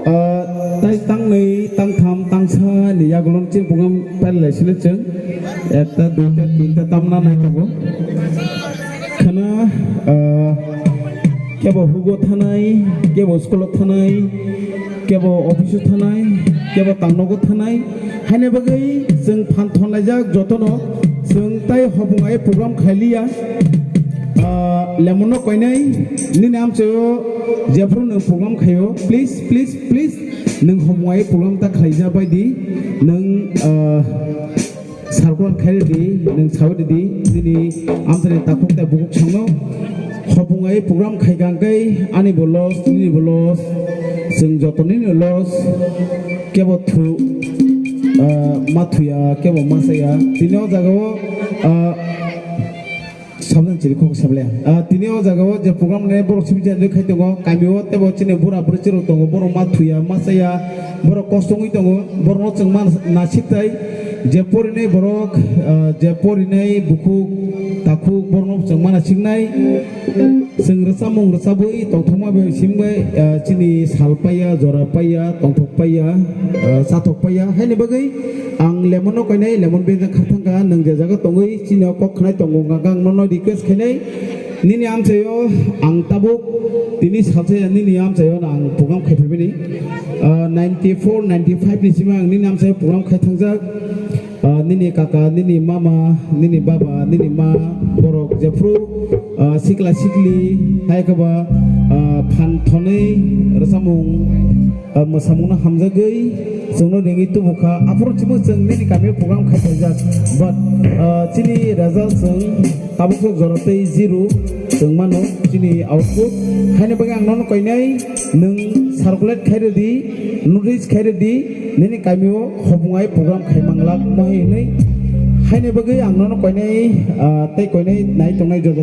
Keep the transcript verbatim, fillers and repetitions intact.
Ah, tai tangnwi, tangtham, tangsa ni yagulo chini program pailai sini chwng. Ekta, duita, tinta tamna nai tongo. Khana, ah, kebo hugo thanai, kebo school o thanai, kebo office o thanai, kebo tangnogo thanai. Haini bagwi chwng phan thonlaijak jotono, chwng tai hobong ai program khailiya. Ah, lemonno koinai, nini amchaio jephuru nwng program khaio, please, please, please, nwng hobong ai program ta khlaija bai di, nwng, ah, circular khai rwdi, nwng sawi rwdi, nini amchaini takhuk tei bukhuk songno. Hobong ai program khai kha hwnkhe ani bo loss, nini bo loss, chwng jotonini loss, kebo thu, ah, ma thuya, kebo ma saya. Tini o jagao, ah, sabjang chiri kok sablaya. Ah, tini o jagao je program nai borok simi je khai tongo, kami o tebo chini bura bwrwi chirok tongo, borok ma thuya, ma saya, borok kosto wngwi tongo, borokno chwng ma nasik tai. Je porinai borok, ah, je porinai bukhuk, takhuk, borokno chwng ma nasiknai. Chwng rwchapmung rwchabwi tongthokma bai simi bai, ah, chini sal paiya, jora paiya, tongthok paiya, ah, chathok paiya. Haini bagwi ang lemonno koinai, lemon bejak kharthangkha, nwng je jaga tongwi chini o kok khnai tongo, hwnkha ang nono request khainai, nini amchaio ang tabuk tini salsa ya nini amchaio ang program khai phaimani. Ah, ninety four, ninety five ni simi ang nini amchaio program khai thangjak. Ah, nini kaka, nini mama, nini baba, nini ma, borok jephru, ah, sikla sikli, hai khe ba, ah, phan thonwi rwchapmung, ah, mwsamungno hamjagwi chwngno ringwi tubukha. Aphuru chwngno chwng nini kamio program khai phaijak. But, ah, chini result chwng tabuk sok jora tei zero chwng mano chini output. Haini bagwi ang nono koinai, nwng circulate khai rwdi, notice khai rwdi, nini kamio hobong ai program khai manglak mohai hinwi. Haini bagwi ang nono koinai, ah, tei koinai nai tongnai joto